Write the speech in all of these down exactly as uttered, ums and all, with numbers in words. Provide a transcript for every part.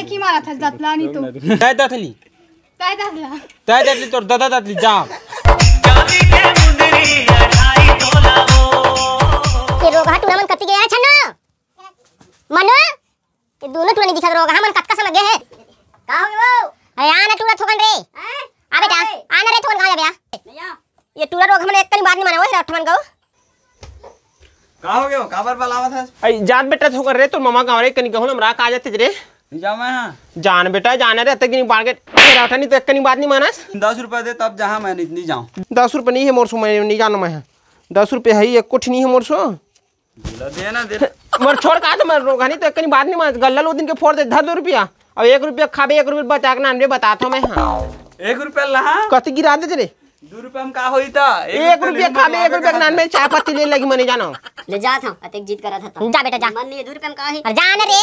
की मारत हस दतला नहीं तो। तय दतली। तय दतला। तय दतली तोर ददा दतली जा। ये रोगहा टूरा मन कति गे हे छन्नू? मनु, ये दोनों टूरा नहीं दिखत रोगहा मन कतका समय गे हे। का हो गे वो? अरे आ ना टूरा थोकन रे। हैं? आ बेटा, अरे। आ ना रे थोकन गाँव जा बे। नहीं आ। ये टूरा रोगहा मन एक कनी बात नहीं माने, वो हेरा ठमन गऊ। का हो गे वो? काबर बलावत हस? अई जात बेटा थोकन रे, तोर ममा गाँव रे, कनी कहूँ ना, हमरा का जाते रे। नहीं जाऊँ मैं, हाँ। जान बेटा, जाना रे, अतक नहीं बाढ़ के, हेरा उठा नहीं तो एक कनी बात नहीं मानस। दस रुपया दे तब जहाँ मैं नहीं, नहीं जाऊँ। दस रुपया नहीं हे मोर सो, मैं नहीं जानो मैं, हाँ। दस रुपया हे, एक कोठी नहीं हे मोर सो। दे ना, दे ना। मोर छोड़ का तो मैं रोगहा नहीं तो एक कनी बात नहीं मानस। गल्ला लो दिन के फोड़ दे, धर दो रुपया। अब एक रुपया खाबे, एक रुपया बचा के नानबे, बता तो मैं, हाँ। एक रुपया ला, हाँ? कति गिरा दे रे। दू रुपया में का होई त? एक रुपया खाबे, एक रुपया के नानबे, चाय पत्ती ले लगी मने जानो। ले जात हूँ, अतेक जिद करत हता। जा बेटा, जा। मन नहीं है, दू रुपया में का होई? अरे जा ना रे।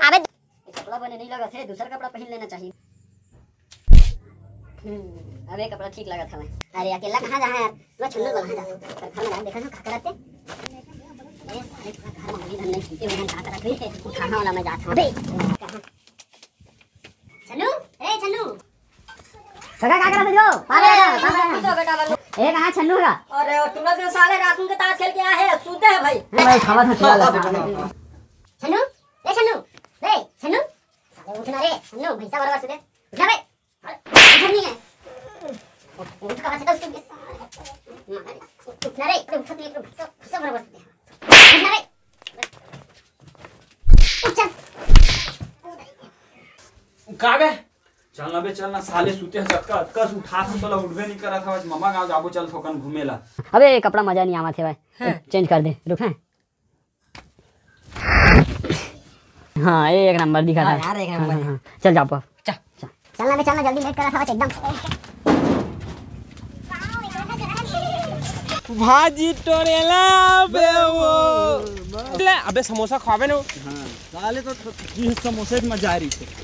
अबे कपड़ा बने नहीं लगत है, दूसर कपड़ा पहन लेना चाहिए। हम्म, अब ये कपड़ा ठीक लगत हवे। अरे अकेला कहाँ जा है यार? मैं छन्नू कहाँ जा? पर घर में जाके देखा ना का करते। ए सारे पूरा घर में नहीं धन नहीं छूटे हुए हैं, का करत हुई है? उठाना वाला मैं जात हूँ। अबे कहाँ? छन्नू, ए छन्नू। काका, का करत हो? पागल है, पागल है। ए, कहाँ छन्नू का? अरे, तुम लोग तो साले रात में के ताश खेल के आए हैं, सूते हैं भाई। ए, भाई, खावा था, खिला ला। छन्नू, ए छन्नू, ए छन्नू। साले उठ ना रे, छन्नू, भैंसा बराबर सूते। उठ ना बे। उठ नहीं है। उठ कहाँ से था उसके? उठ ना रे, उठ नहीं, उठ, भैंसा, भैंसा बराबर सूते। उठ ना बे। उठ चल। का बे? चल ना बे, चल ना, साले सुते हस, अतका, अतका से उठात हन, तोला उठबे नहीं करत हवस। ममा गाँव जाबो, चल थोकन घूमे ला। अबे, ये कपड़ा मजा नहीं आवत हे भाई। हाँ। चेंज कर दे, रुक, हैं। हाँ, ये एक नंबर दिखा हाँ था। यार, एक नंबर। हाँ, हाँ, चल जाबो। चल। चल। चल ना बे, चल ना, जल्दी लेट करत हवस एकदम। भाजी टोरेला बे वो। ले, अबे समोसा खाबे ना। हाँ। साले तो जी समोसे में जा रही थे।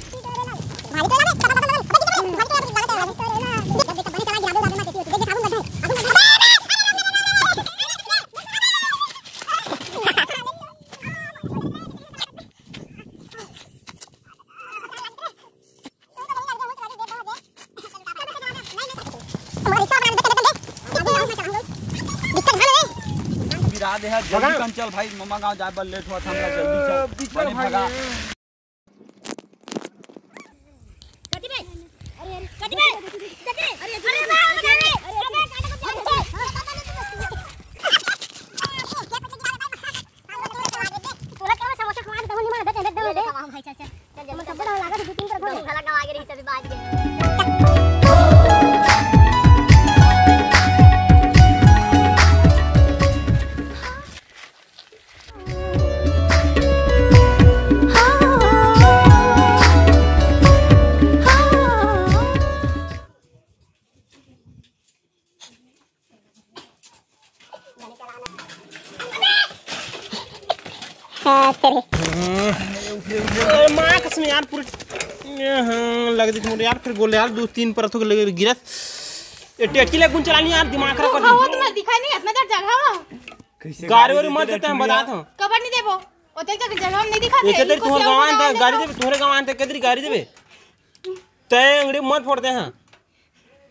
गिरा दे है, जल्दी कन चल भाई, ममा गाँव जाए बर लेट होत, हमरा जल्दी चल। बने भागा। हाँ, तेरे। अरे माँ कसम यार, पूरे, हाँ, लग दी तुम यार, फिर गोले यार, दो तीन परत हो गए गिरत। ये टेटकी ले गुन चलानी यार, दिमाग खराब कर दी। हवा तुम्हारा दिखाई नहीं, इतना डर जगह। कैसे गाड़ी वाड़ी मत देते हैं, बता दो। कबर नहीं देबो। ओते जगह, जगह हम नहीं दिखाते। एक तेरी तुम्हारे गाँव आन, गाड़ी देबे, तुम्हारे गाँव आन, तेरी गाड़ी देबे। तय अंगड़ी मत फोड़ दे, हाँ।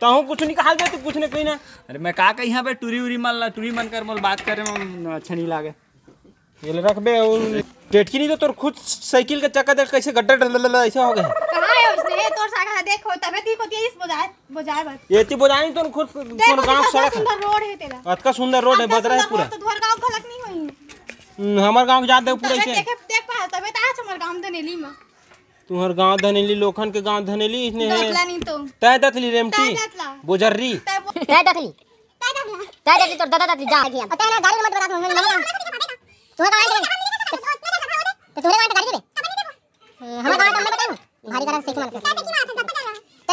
तहूँ कुछ नहीं कहा बे, तू कुछ नहीं कही ना। अरे मैं का कही, हाँ बे, टूरी उरी मन ला, टूरी मन कर मोल बात करे में अच्छा नहीं लागे। ये ले रख बे, वो टेटकी नहीं तो तोर खुद साइकिल के चक्का देख कैसे गड्ढा डल, डल, डल ऐसे हो गए। कहाँ है उसने? ये तोर साइकिल है, देखो, तबे ठीक होती है इस बुझाए, बुझाए बस। ये ती बुझाए नहीं, तोर खुद, देखो, तोर गाँव कितना सड़क है। सुंदर रोड है तेरा। अतका सुंदर रोड है, इतना बदरा है सुंदर पूरा। रोड तो धुआर गाँव घलक नहीं हुई। हम्म, हमार गाँव के जात देख पूरा तबे ऐसे। देखे, देख पा, तबे तो आज हमार गाँव धनेली में। तुहर गांव धनेली, लोखन के गांव धनेली, इसने है। दतला नहीं तो। तय दतली रेमटी। तय दतला। बोजर्री। तय बो- तय दतली। तय दतला। तय दतली तोर दादा दतली जा। अरे यार, पता है ना, गाड़ी मत बता तुम, मैंने मना। तुम्हारा गाड़ी तो तुम्हारे गाड़ी तो गाड़ी दे। हमारा गाड़ी तो हमने बताया। भारी गाड़ी सीख मारते। तो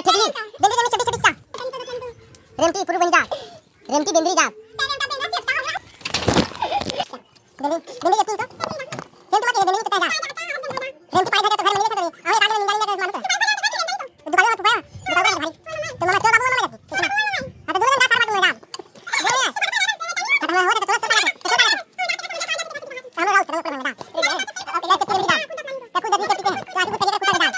ठीक नहीं। दिल्ली में छब्बीस छब्बीस का। रेमटी पूर्व बन जा। रेमटी बेंदरी जा। बेंदरी, बेंदरी के तू तो। सेम तुम्हारे बेंदरी के जा। रेमटी पाई भरे तो घर में नहीं था। अरे राजा निंदा निंदा मानो तो। दुकान में तू पाया। दुकान में भाई। तो मामा तो बाबू मामा जाती। हाँ तो दूर में जा सारा बात में जा। खत्म हो गया तो तो तो। हम लोग चलो पर मंगा। ये चप्पल भी जा। क्या कुछ दे दे।